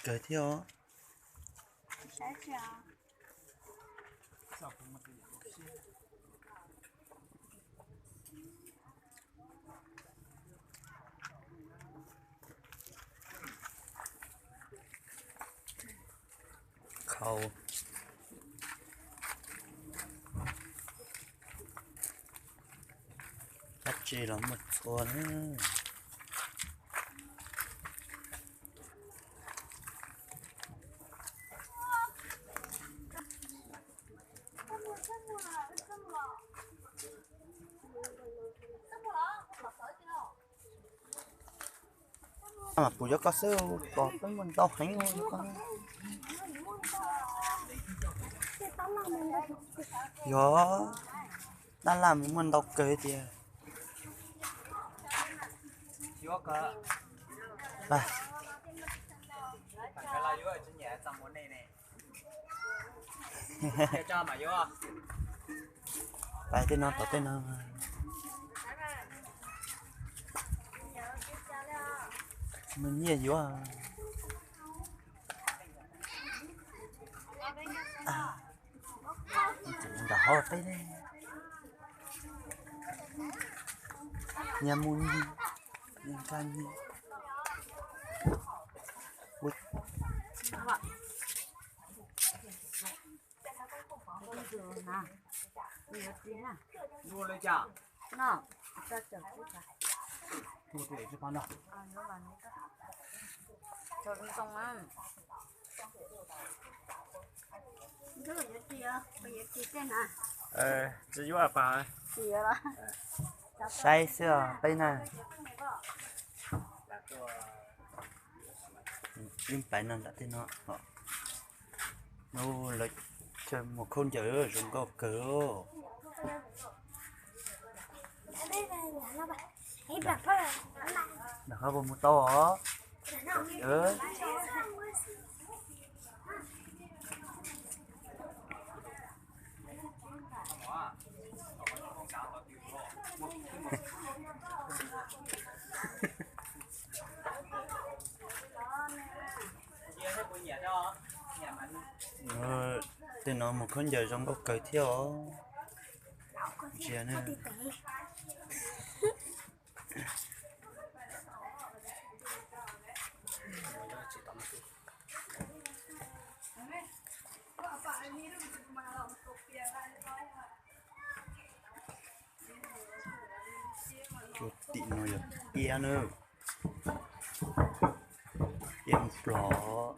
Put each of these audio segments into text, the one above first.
kawg thiab os. Khau. Dab tsi los muaj txhua na. Mas puas yog koj xwb, pom peb muaj ntau heev. Yog, tab laj muaj ntau kawg tiag. Pais tej no tom tej no. Muaj nyiaj yuav. Nram hauv peb ne. Nyiaj mus nyiaj, nyiaj nkag nyiaj. Saib xwb os peb na. Yeej pais no nram tej no. Lawv chaw muag khaub ncaws zoo nkauj kawg. Nram qhov puas mus tau os? Tej no mus khaub ncaws zoo nkauj kawg thiab os. Ntsia na. Tim no yog tiab na. Tiab nplos.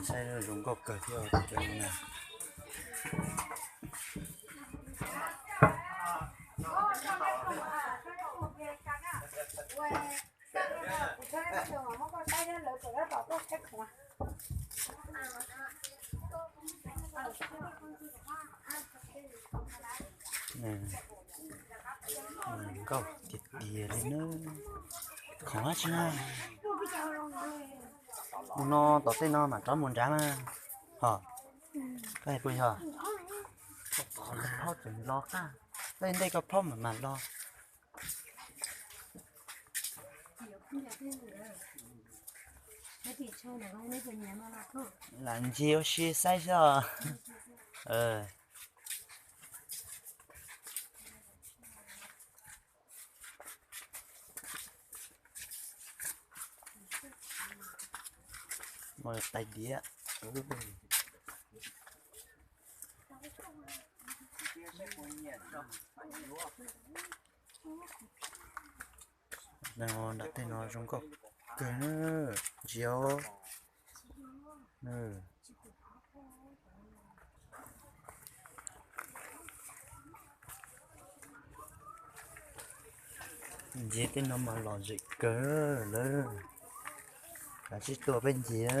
Saib zoo nkauj kawg thiab cov no na. Nkauj tiag tiag li na. Khoom dab tsi na? Mus no tom tej no mam rov mus nrad mas. Ho, koj hais puas yog? Koj phob tseem los qab, koj ntej koj phob mam mam los. Lam ncig ua si saib xwb os. Tais diav. Nram tej no zoo nkauj kawg, ntsia. Ntsia tej no mas lom zem kawg lawm. Kav tsij tuaj peb ntsia.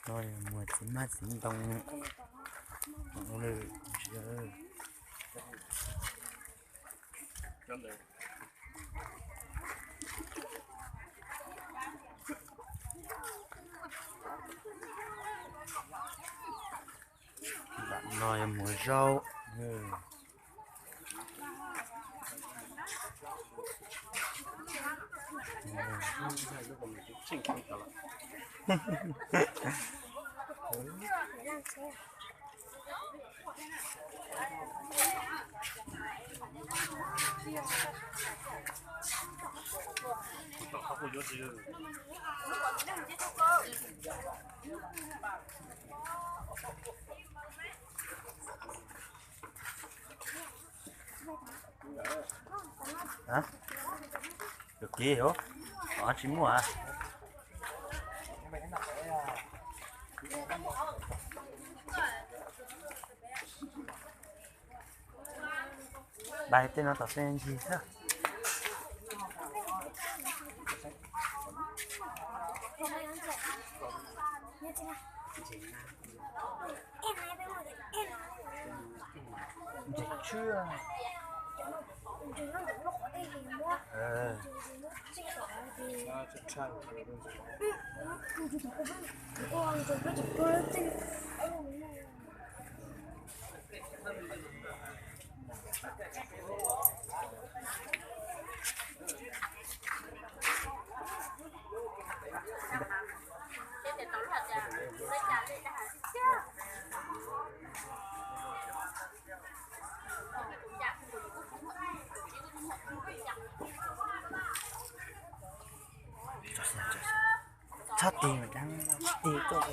No muag txiv maj txiv ntoo. Nram no yog muag zaub. Tus kiv hov, tsis muaj. Npaj tej no tom tej ncig xwb. Ntses tshiab. Txhob tig mas dab tsis tig koj.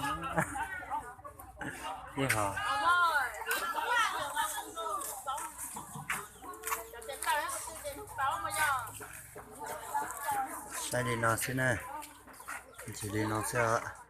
Yeej ho saib li no xwb na, ntsib li no xwb os.